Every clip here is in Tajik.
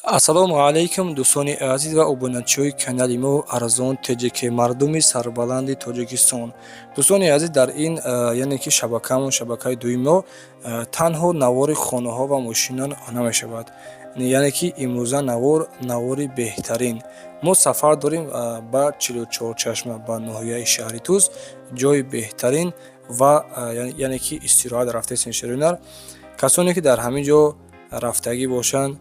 Ассалому алайкум, дӯстони азиз ва обуначиҳои канали мо Арзон ТҶК, мардуми сарбаланди Тоҷикистон. Дӯстони азиз, дар ин яъне ки шабакаамон, шабакаи дуюми мо, танҳо навори хонаҳо ва мошинон намешавад. Яъне ки имрӯза навор, навори беҳтарин. Мо сафар дорем ба Чилучорчашма, ба ноҳияи шаҳри Тӯс, ҷои беҳтарин ва яъне ки истироҳат рафтаистем. Шеринар, касоне ки дар ҳамин ҷо рафтагӣ бошанд,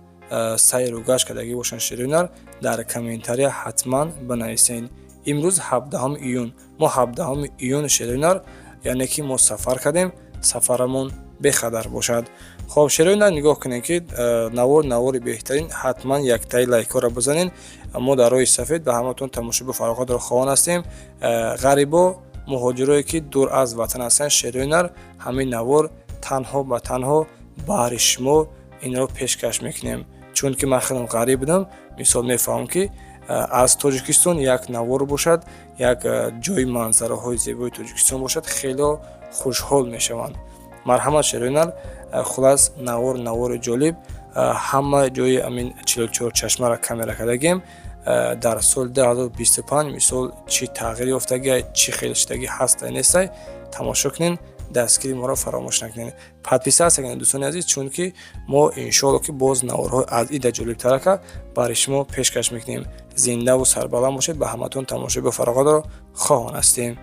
сайру гашт кардагӣ бошанд, шеринар, дар комментария ҳатман бинависед. Имрӯз 17 июн, мо 17 июн, шеринар, яъне ки мо сафар кардем, сафарамон бехатар бошад. Хоб, шеринар, нигоҳ кунед, ки навор, навори беҳтарин, ҳатман яктаи лайкҳоро бизанед. Мо дар роҳи сафед ба ҳаматон тамошобу фароғатро хоҳон ҳастем. Ғарибо, муҳоҷирое ки дур аз ватан ҳастанд, шеринар, ҳамин навор танҳо ба танҳо баҳри шумо инро пешкаш мекунем, чунки ман хелам ғариб будам. Мисол, мефаҳмам, ки аз Тоҷикистон як навор бошад, як ҷои манзараҳои зебои Тоҷикистон бошад, хело хушҳол мешаванд. Марҳамат, шеринар. Хулас, навор, навори ҷолиб. Ҳама ҷои амин Чилучорчашмаро камера кардагем. Дар соли 2025, мисол, чӣ тағйир ёфтагиай, чӣ хел шудагӣ ҳастай, нестай, тамошо кунед. Дастгири моро фаромӯш накунед, подписаться кунед, дӯстони азиз, чунки мо иншоалло ки боз наворҳои аз ида ҷолибтарака барои шумо пешкаш мекунем. Зиндаву сарбаланд бошед, ба ҳаматон тамошои бофароғатро хоҳон ҳастем.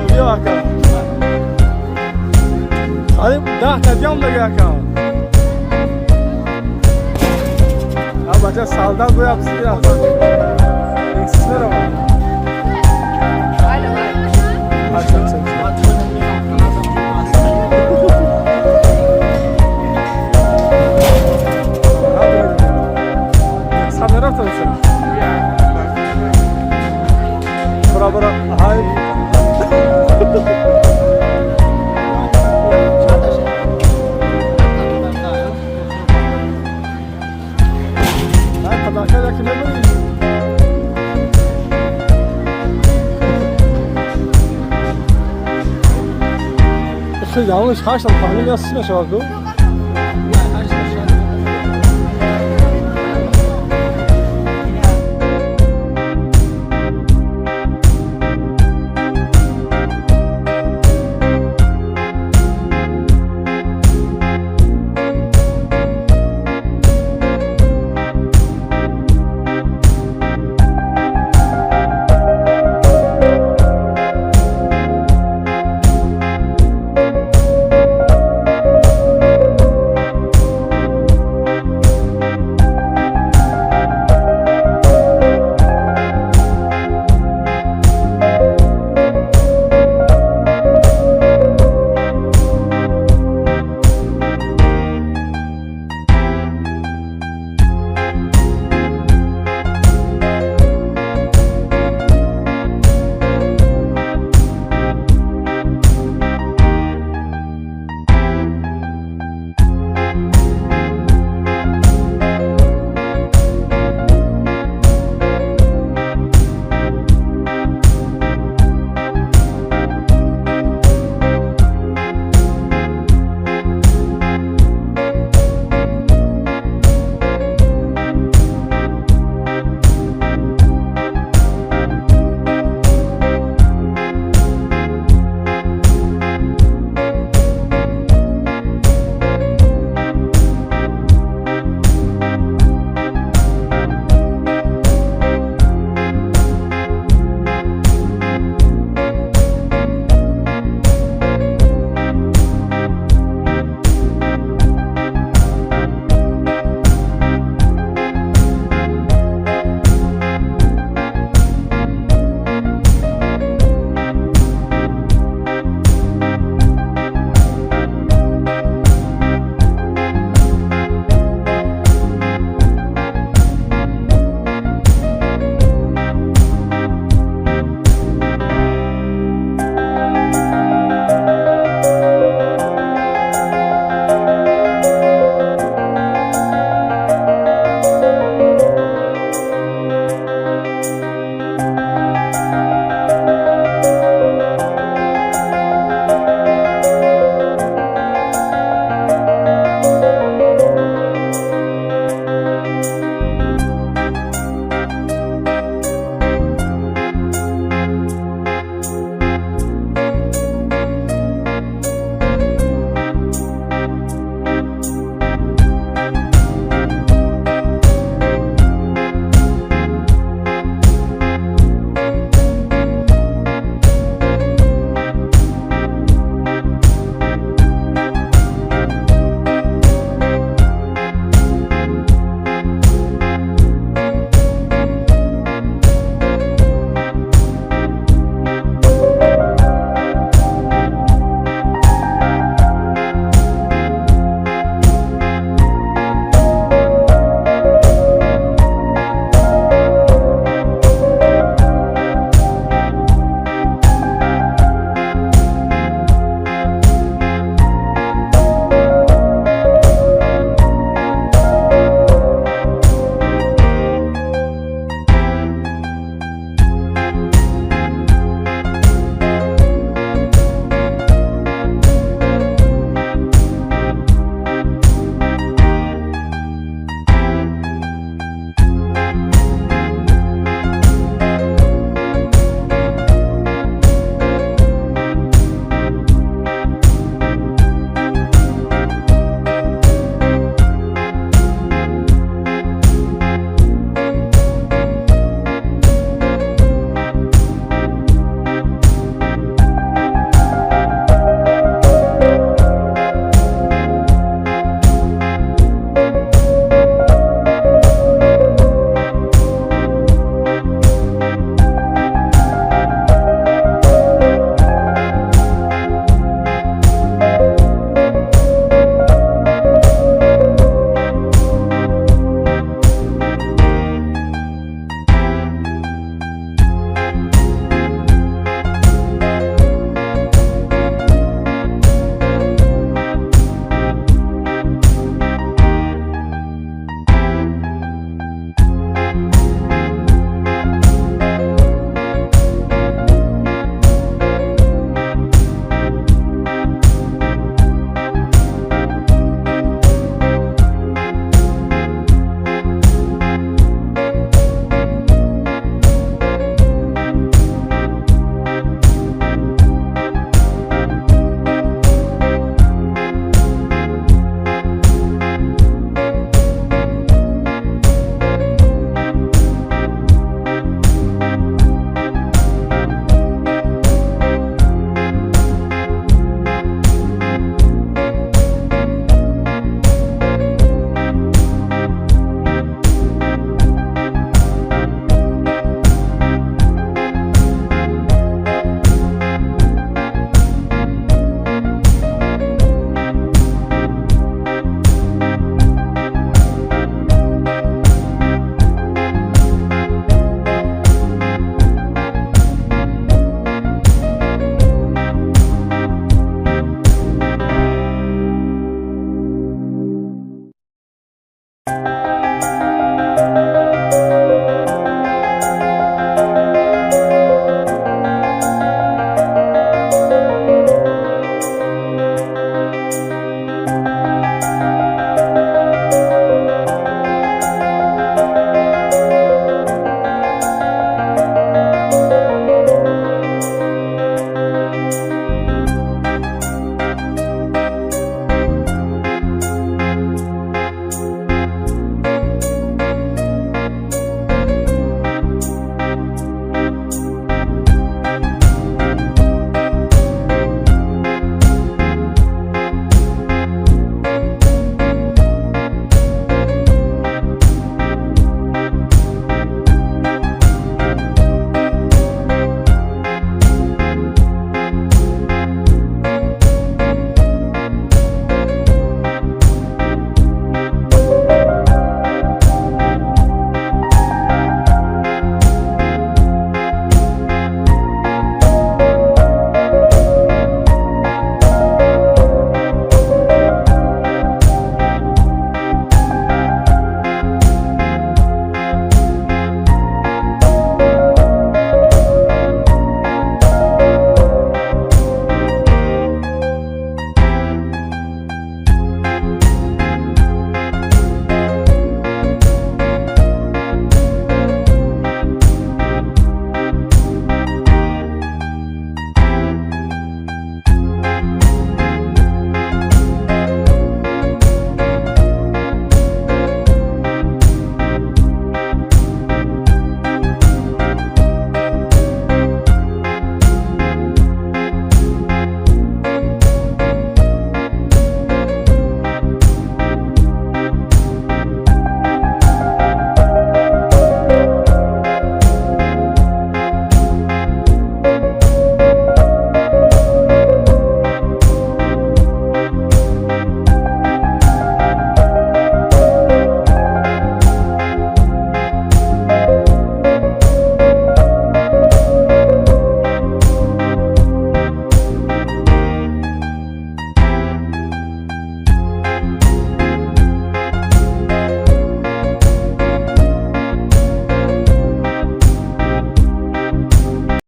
Биё, ака. Қариб 10 та диам дега, ака. А бача солдат бояд псира. Эксис мерава. Ача, ача, ача. Сад мерафта боша. Бара, бара. Ҳай. Ҳай, падарка яки мебарӣ. Хеле ҳамаш хаштам фаҳмидем, я сис мешавад ку.